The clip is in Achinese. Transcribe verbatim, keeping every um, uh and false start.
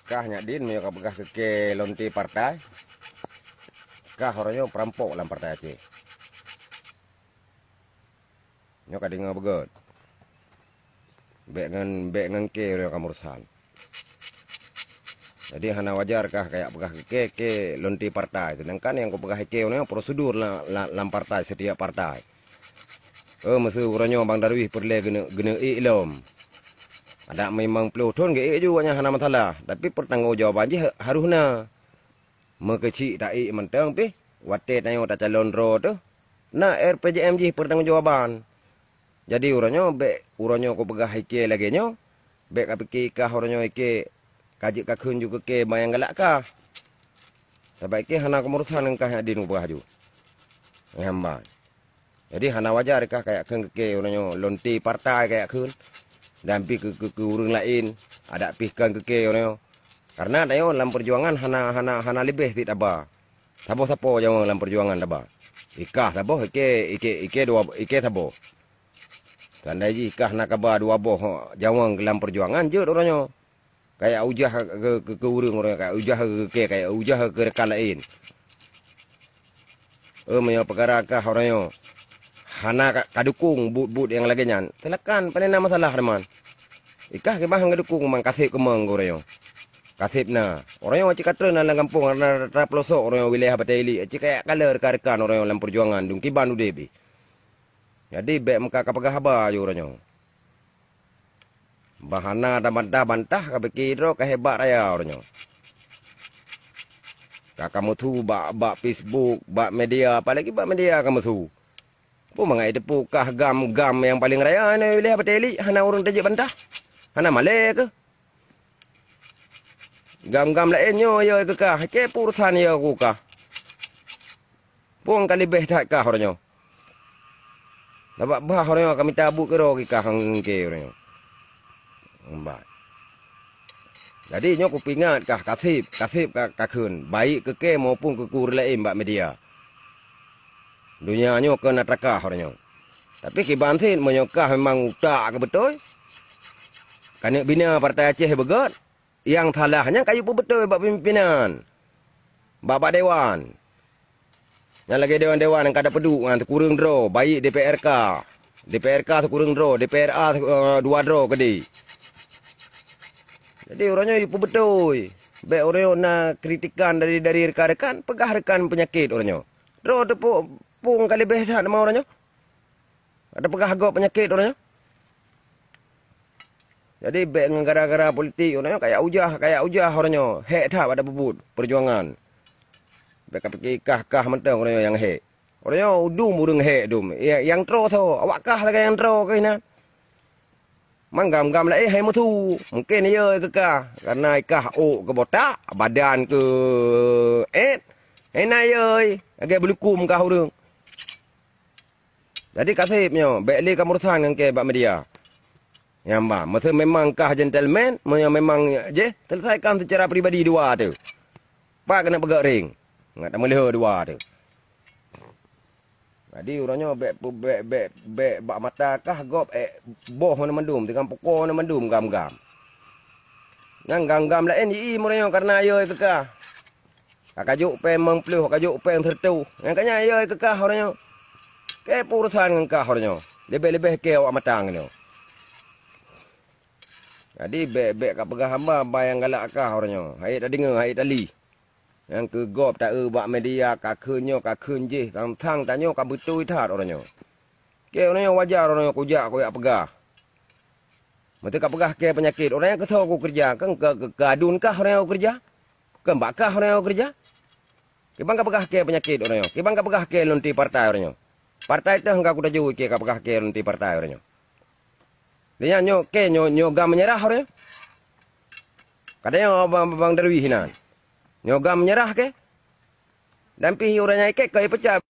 Kah nyak din meunyoe kapeugah keu kée lonte partai, kah uroe nyoe peurampok lam partai Aceh. Nyoe kadeungoe beugét. Bék ngon, bék ngon kée uroe nyoe kameurusan. Jadi hana wajar kah kayak peugah keu kée, kée lonte partai, seudangkan nyang kupeugah kée uroe nyoe prosedur la-, la-, lam partai, setiap partai. Oh, meuseu uroe nyoe Bang Darwis peureulée geuneu-, geuneu-ék lom. Adak limong ploh thon geuék ju awaknyan hana masalah, tapi peutanggong jawaban jih harôh na. Meukeuchik taék mantong pih, watée tanyoe tacalon droe teuh, na R P J M jih peutanggong jawaban. Jadi uroe nyoe bék, uroe nyoe kupeugah ikée lagée nyoe, bék kapike kah uroe nyoe ikée ka jeuet kakheun ju keu kée ban nyang galak kah. Sabab ikée hana keumurosan ngon kah nyak din kupeugah ju. Nyan ban. Jadi hana wajar kah kayak kheun keu kée uroe nyoe, lonte partai kayak kheun. Dan pih keu, keu, keu ureuëng laén, adak pih kheun keu kée uroe nyoe. Karena tanyoe lam peujuangan hana, hana, hana leubeh cit haba. Saboh sapo nyawöng lam peujuangan haba. Ikah saboh, ikée, ikée, ikée dua, ikée saboh. Tandai jih kah na kaba dua boh nyawöng lam peujuangan jeuet uroe nyoe. Kayak ujah keu, keu, keu ureuëng uroe nyoe, kayak ujah keu kée, kayak ujah keu rekan laén. Eh, meunyoe peukara kah uroe nyoe hana ka, kadukong buet-buet nyang lagée nyan, silakan, pane na masalah teuma. Ikah kiban han kadukong, man kaseb keumong keu uroe nyoe. Kaseb na. Uroe nyoe cit ka treun na lam gampông, na rata peulosok uroe nyoe wilayah Batée Iliek, cit kayak kala rekan-rekan uroe nyoe lam peujuangan dum kiban udeb jih. Jadi bék meuka kapeugah haba ju uroe nyoe. Bah hana tabantah-bantah, kapike droe kahebat raya uroe nyoe. Ka kameusu bak, bak Facebook, bak media, apalagi bak media kameusu. Peue mangat jiteupeue kah GAM-GAM nyang paleng raya na wilayah Batée Iliek, hana ureuëng tajeuet bantah? Hana malée keuh? GAM-GAM laén nyoe yo keu kah, kée peue urosan yo keu kah? Peue ka leubeh that kah uroe nyoe? Sabab bah uroe nyoe ka mita buet keudroe keu kah ngon kée uroe nyoe. Mbai. Jadi nyoe kupeuingat kah, kaseb, kaseb ka, kakheun, baik keu kée maupun keu ureuëng laén bak media. Donya nyoe keu na takah uroe nyoe. Tapi kiban cit meunyoe kah memang utak keu beutôi, keuneuk bina Partai Aceh beugét, nyang salah nyan kayue peubeutôi bak pimpénan, bak, bak dewan. Nyang lagée dewan-dewan nyang ka tapeuduek nyan sikureueng droe, baik D P R K. D P R K sikureueng droe, D P R A, eh, dua droe keudeh. Jadi uroe nyoe peubeutôi. Bék uroe nyoe na kritikan dari, dari rekan-rekan, peugah rekan peunyakét uroe nyoe. Droe teupeue, peue ka leubeh that teuma uroe nyoe. Ada peugah gob peunyakét uroe nyoe. Jadi bék ngon gara-gara politik uroe nyoe kayak ujah, kayak ujah uroe nyoe. Hék that ada peubuet peujuangan. Bék kapike kah-kah mantong uroe nyoe nyang hék. Uroe nyoe dum ureuëng hék dum. Ya, nyang troe soe, awak kah lagée nyang troe keuh inan. Man GAM-GAM laén hai meusu, mungken yo keu kah, karena ikah ôk keu botak, badan keu éet. Hai na yo, lagée beulukum kah ureuëng. Jadi kaseb nyoe, bék lé kameurusan ngon kée bak media. Nyang ba, meuseu memang kah gentleman, meunyoe memang jih, selesaikan secara pribadi dua tu. Pat keuneuk peugét ring, ngat tameulheueh dua tu. Jadi uroe nyoe bék, bék, bék, bék bak mata kah gob, eh, boh na mandum, tigang pukon na mandum GAM-GAM. Nyang GAM-GAM laén ji-i uroe nyoe karena yo keu kah. Ka kajok péng limong ploh, ka kajok péng seureutôh. Nyang ka nyan yo keu kah uroe nyoe. Kée peurusan ngon kah uroe nyoe. Leubeh-leubeh kée awak matang nyoe. Jadi bék-bék kapeugah hamba ban nyang galak kah uroe nyoe. Hai tadeungoe, hai tali. Nyang keu gob taeu bak media kakheun nyoe, kakheun jih, tang-tang tanyoe ka beutôi that uroe nyoe. Kée uroe nyoe wajar uroe nyoe kujak, kujak peugah. Meuteuka peugah kée peunyakét, uroe nyoe keusoe kukeureuja, keu, keu, keu adun kah uroe nyoe kukeureuja? Keu bak kah uroe nyoe kukeureuja? Kiban kapeugah kée peunyakét uroe nyoe? Kiban kapeugah kée lonte partai uroe nyoe? Partai teuh ka kutajoe kée kapeugah kée lonte partai uroe nyoe. Lé nyan nyoe kée nyoe, nyoe GAM meunyeurah uroe nyoe? Ka deungoe Bang, Bang Darwis inan. Nyoe GAM meunyeurah kée? Dan pih uroe nyan ikée ka ipeucah.